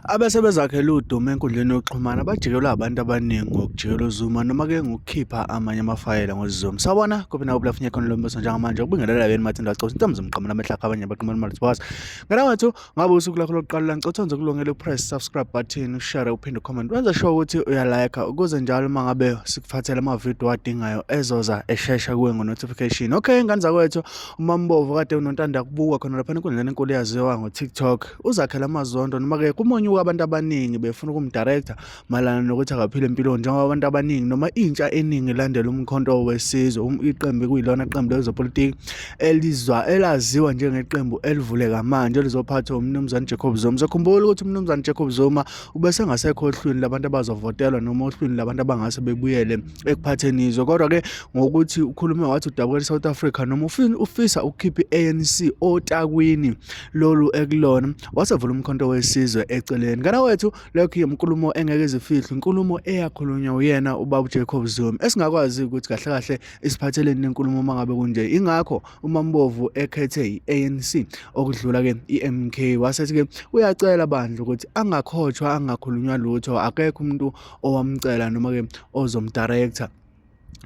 Abesebezakhele udumo enkundleni yokuxhumana bajikelwa abantu abaningi ngokujikela uZuma noma-ke ngokukhipha amanye amafayela ngoZuma. Sawubona kuphi nawo bulafunye khona lombuso njengamanje ukubingelela yena Martin Lacose intombi zomqamela amehlo akhe abanye baqhumana imali zibwazi. Ngana wethu ngabe usuku lakho lokuqala la ngicela nje kulungele upress subscribe button ushare uphinde ucomment wenze sure ukuthi uyalike ukuze njalo uma ngabe sikuphathela ama-video wadingayo ezoza eshesha kuwe ngo-notification. Okay ngane zakwethu uMambovu kade unontanda kubuka khona lapha enkundleni enkulu yaziwa ngo-TikTok uzakhela amazondo noma-ke kumonyuka abantu abaningi befuna ukumdirector mayelana nokuthi akaphile empilweni njengoba abantu abaningi noma intsha eningi ilandela umkhonto wesizwe iqembu kuyilona qembu lezopolitiki elizwa elaziwa njengeqembu elivuleka manje elizophathwa umnumzane Jacob Zuma. Sokhumbula ukuthi umnumzane Jacob Zuma ubesengasekho ohlwini labantu abazovotelwa noma ohlwini labantu abangase bebuyele ekuphatheni izwe kodwa-ke ngokuthi ukhulume wathi udabukela i-South Africa noma ufisa ukukhipha i-ANC otakwini lolu ekulona wasevula umkhonto wesizwe eceleni. Ngana wethu lokho inkulumo engeke izifihlwe inkulumo eyakhulunywa uyena ubaba uJacob Zuma esingakwazi ukuthi kahle kahle isiphatheleni nenkulumo uma ngabe kunje. Ingakho uMambovu ekhethe i-ANC okudlula ke i-MK wasethi ke uyacela bandla ukuthi angakhotshwa angakhulunywa lutho akekho umuntu owamcela noma ke ozomdirector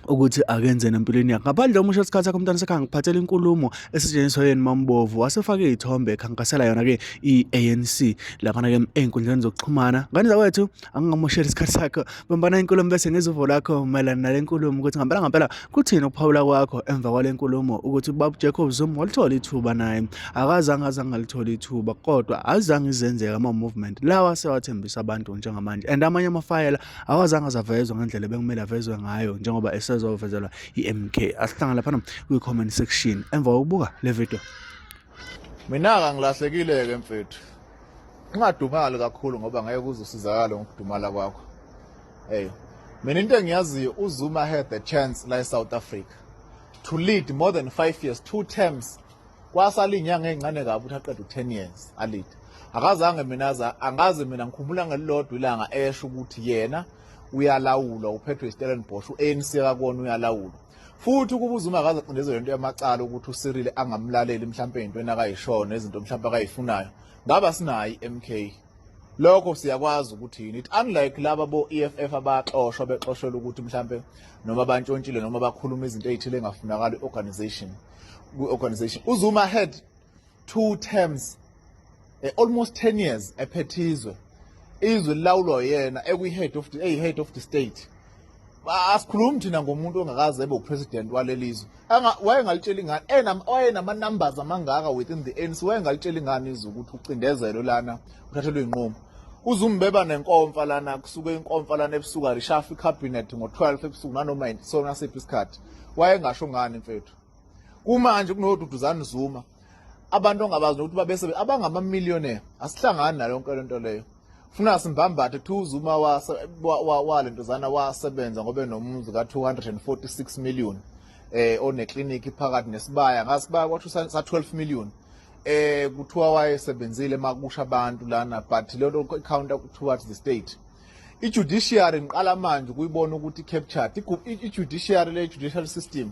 ukuthi akenze nempilweni yakhe ngaphandle umusho isikhathi sakho umntwana sekhaya ngiphathela inkulumo esetshenziswa yena Mambovu wasefake izithombe ekhankasela yona ke i-ANC laphana ke ey'nkundleni zokuxhumana ngane zakwethu angingamosheli isikhathi sakho bambana inkulumo bese ngezuvo lakho mayelana nale nkulumo ukuthi ngempela ngempela kuthini ukuphawula kwakho emva kwale nkulumo ukuthi ubaba Jacob Zuma walithola ithuba naye akazange azange alithola ithuba kodwa azange izenzeka ama-movement lawa asewathembisa abantu njengamanje and amanye amafayela awazange azavezwa ngendlela ebekumele avezwe ngayo njengoba esezovezelwa i-MK. Asihlangane laphana kwi-comment section emva kokubuka le video. Mina-ke ngilahlekile-ke mfethu. Ungadumali kakhulu ngoba ngeke uze usizakale ngokudumala kwakho. Hey, mina into engiyaziyo uZuma had the chance la eSouth Africa to lead more than 5 years, two terms. Kwasala izinyanga ezincane kabi ukuthi aqede u-10 years alide. Akazange mina aza angaze mina ngikhumbula ngelilodwa ilanga esho ukuthi yena uyalawulwa uphethwe iStellenbosch u-ANC akakona uyalawulwa. Futhi ukuba uZuma akaze acindezelwe into yamacala ukuthi uCyril angamlaleli mhlampe into akayishoyo nezinto mhlampe akayifunayo ngaba sinayo i-MK. Lokho siyakwazi ukuthi yini it unlike laba bo-EFF abaxoshwa bexoshelwa ukuthi mhlampe noma bantshontshile noma bakhuluma izinto ey'thile engafunakali i-organization kwi-organization. uZuma had two terms almost 10 years ephethe izwe izwe lilawulwa yena ekwi-head of the, eyi-head of the state. Asikhulumi thina ngomuntu ongakaze ebe upresident waleli zwe. Wayengalitsheli ngani wayenama-numbers amangaka within the ANC wayengalitsheli ngani izwe ukuthi ucindezelwe lana uthathelwe iy'nqumo. UZuma beba nenkomfa lana kusuke inkomfa lana ebusuku arishafa icabinet ngo-12 ebusuku nanoma sona siphi isikhathi wayengasho ngani mfethu. Kumanje kunoDuduzane Zuma abantu ongabazi nokuthi babese abangama-millionaire asihlangani nayo yonke lento leyo. Funa simbambathe kuthiwa uZuma walentozana wasebenza ngoba enomuzi ka-246 million oneklinikhi phakathi nesibaya ngasibaya kwathiwa sa 12 million kuthiwa wayesebenzile makusha abantu lana but lento counter towards the state. I-judiciary ngiqala manje ukuyibona ukuthi captured i-judiciary le judicial system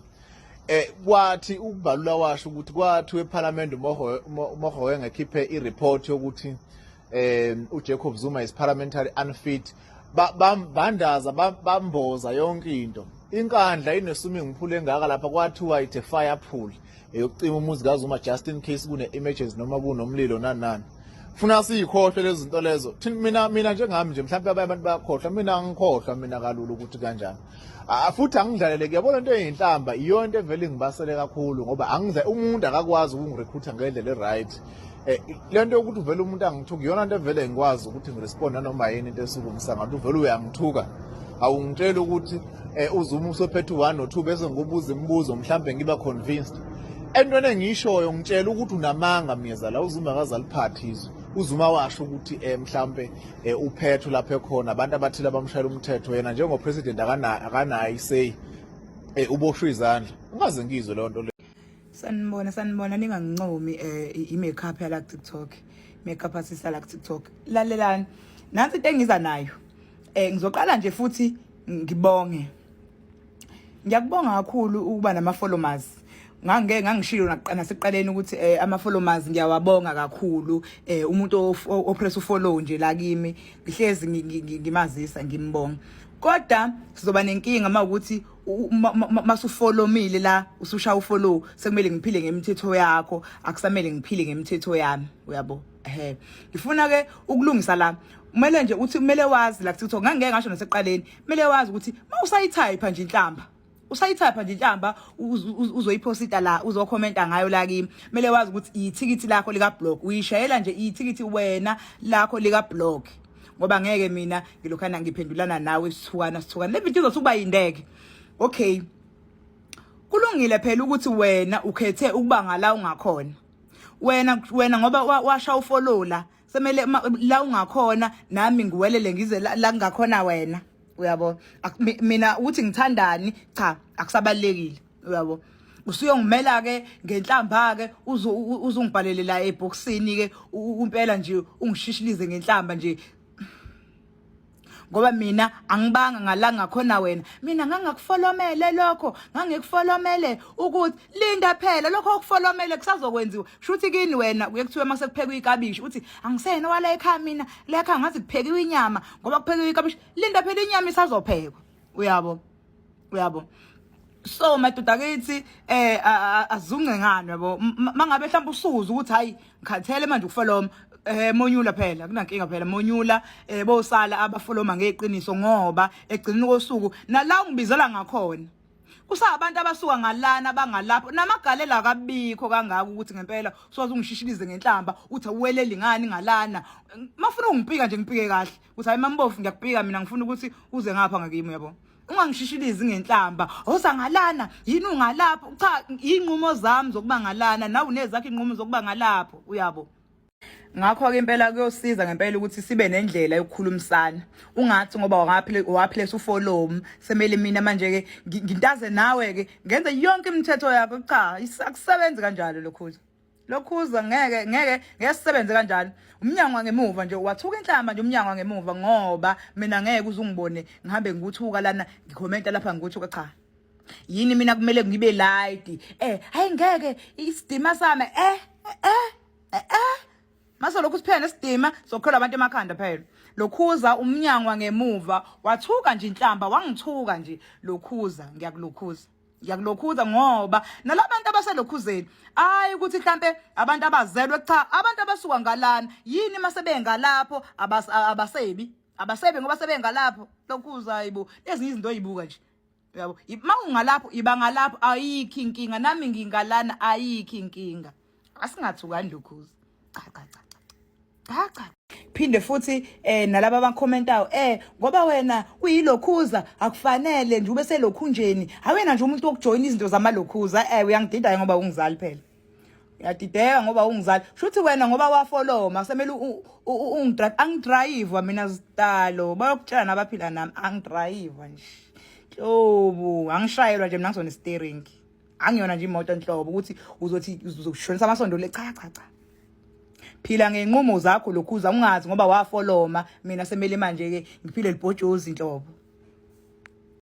kwathi ukubalula washo ukuthi kwathi weParliament uMogoeng ekhiphe i-report yokuthi uJacob Zuma is parliamentary unfit bandaza bamboza yonke into. Inkandla ine-swimming pool engaka lapha kwathiwa it's a fire pool eyokucima umuzi kaZuma just in case kune-emergency noma kunomlilo nani nani. Funa siyikhohlwe lezi zinto lezo. Mina njengami nje mhlawumbe abanye abantu bayakhohlwa mina angikhohlwa mina kalula ukuthi kanjani. Futhi angidlalele kuyabona into eyinhlamba iyona into evele ingibasele kakhulu ngoba angidla umuntu akakwazi ukungirecruiter ngendlela e-right. Le nto yokuthi uvele umuntu angithuka iyona nto evele ngikwazi ukuthi ngiresponde nanoma yini into esuke umsangano uvele uyangithuka. Awungitsheli ukuthi uZuma usophethe u-1 no-2 bese ngikubuza imibuzo mhlambe ngiba convinced. Entweni engiyishoyo ngitshela ukuthi unamanga Myeza la uZuma akazaliphathi izwe. uZuma washo ukuthi mhlambe uphetho lapho ekhona abantu abathile abamshayela umthetho yena njengopresident akanayo isay uboshwe izandla. Ungaze ngizwe leyo nto le. Sanibona sanibona ningangincomi i-makeup yala TikTok makeup artist yala TikTok. Lalelani nansi into engiza nayo ngizoqala nje futhi ngibonge. Ngiyakubonga kakhulu ukuba nama followers. Ngangike ngangishilo nasekuqaleni ukuthi eh, ama followers ngiyawabonga kakhulu eh, umuntu opress ufollow nje la kimi ngihlezi ngimazisa ngimbonga. Kodwa sizoba nenkinga mawukuthi masufolomile la ususha ufollow sekumele ngiphile ngemithetho yakho akusamele ngiphile ngemithetho yami uyabo ehe ngifuna ke ukulungisa la kumele nje uthi kumele wazi la kuthiwa ngangeke ngasho nasekuqaleni kumele wazi ukuthi mawusayithayipha nje inhlamba usayithayipha nje inhlamba uzoyiphosita la uzokhomenta ngayo la kimi kumele wazi ukuthi ithikithi lakho lika blog uyishayela nje ithikithi wena lakho lika blog ngoba ngeke mina ngilokhana ngiphendulana nawe sithukana sithukana le video izothi ukuba yindeke okay kulungile phela ukuthi wena ukhethe ukuba ngala ungakhona wena wena ngoba washa ufollow la semele la ungakhona nami ngiwelele ngize la ngingakhona wena uyabo mina ukuthi ngithandani cha akusabalekile uyabo usuyongimela ke ngenhlamba ke uzungibhalele la eboxini ke impela nje ungishishilize ngenhlamba nje ngoba mina angibanga ngala ngakhona wena mina ngangakufolomele lokho ngangikufolomele ukuthi linda phela lokho okufolomele kusazokwenziwa shuthi kini wena kuye kuthiwe mase kuphekwa ikabishi uthi angisena wala ekhaya mina la ekhaya ngathi kuphekiwe inyama ngoba kuphekiwe ikabishi linda phela inyama isazophekwa uyabo uyabo so madoda kithi eh azungcengane yabo mangabe mhlawumbe usuza ukuthi hayi ngikhathele manje ukufoloma eh monyula phela kunankinga phela monyula eh bosala abafoloma ngeqiniso ngoba egcineni kosuku nala ungibizela ngakhona kusabantu abasuka ngalana bangalapho namagalela akabikho kangaka ukuthi ngempela usoze ungishishilize ngenhlamba uthi awuweleli ngani ngalana mafuna ungipika nje ngipike kahle uthi hayi mambofu ngiyakupika mina ngifuna ukuthi uze ngapha ngakimi yabo ungangishishilizi ngenhlamba oza ngalana yini ungalapho cha inqumo zami zokuba ngalana nawe unezakho inqumo zokuba ngalapho uyabo ngakho-ke impela kuyosiza ngempela ukuthi sibe nendlela yokukhulumisana ungathi ngoba waphile waphile ufollow semele mina manje-ke ngintaze nawe-ke ngenze yonke imithetho yakho cha akusebenzi kanjalo lokhuza Lokhuza ngeke ngeke ngeke sisebenze kanjalo. Umnyango wangemuva nje wathuka inhlamba nje umnyango wangemuva ngoba mina ngeke uze ungibone ngihambe ngikuthuka lana ngikhomenta lapha ngikuthuka cha. Yini mina kumele ngibe light eh hayi ngeke isidima sami eh eh eh, eh. Mase lokhu siphela nesidima sokukholwa abantu emakhanda phela. Lokhuza umnyango wangemuva wathuka nje inhlamba wangithuka nje lokhuza ngiyakulokhuza. ngiyakulokhuza ngoba nalabantu abaselokhuzeni hayi ukuthi mhlambe abantu abazelwe cha abantu abasuka ngalana yini mase bengalapho abasebi abasebi ngoba sebengalapho lokhuza hayibo ezinye izinto oyibuka nje uyabo uma ungalapho iba ngalapho ayikho inkinga nami ngingalana ayikho inkinga asingathukani lokhuza cha cha cha cha cha phinde futhi eh nalaba abakhomentayo eh ngoba wena uyilokhuza akufanele nje ube selokhunjeni awena nje umuntu wokujoyina izinto zamalokhuza eh uyangidida ngoba ungizali phela uyadideka ngoba ungizali shuthi wena ngoba wafoloma semele ungidrive angidrive mina zidalo bayokutshela nabaphila nami angidrive nje hlobo angishayelwa nje mina ngizona steering angiyona nje imoto enhlobo ukuthi uzothi uzokushonisa amasondo le cha cha cha phila ngenqumo zakho lokhuza ungazi ngoba wafoloma mina semele manje ke ngiphile libhojozi inhlobo.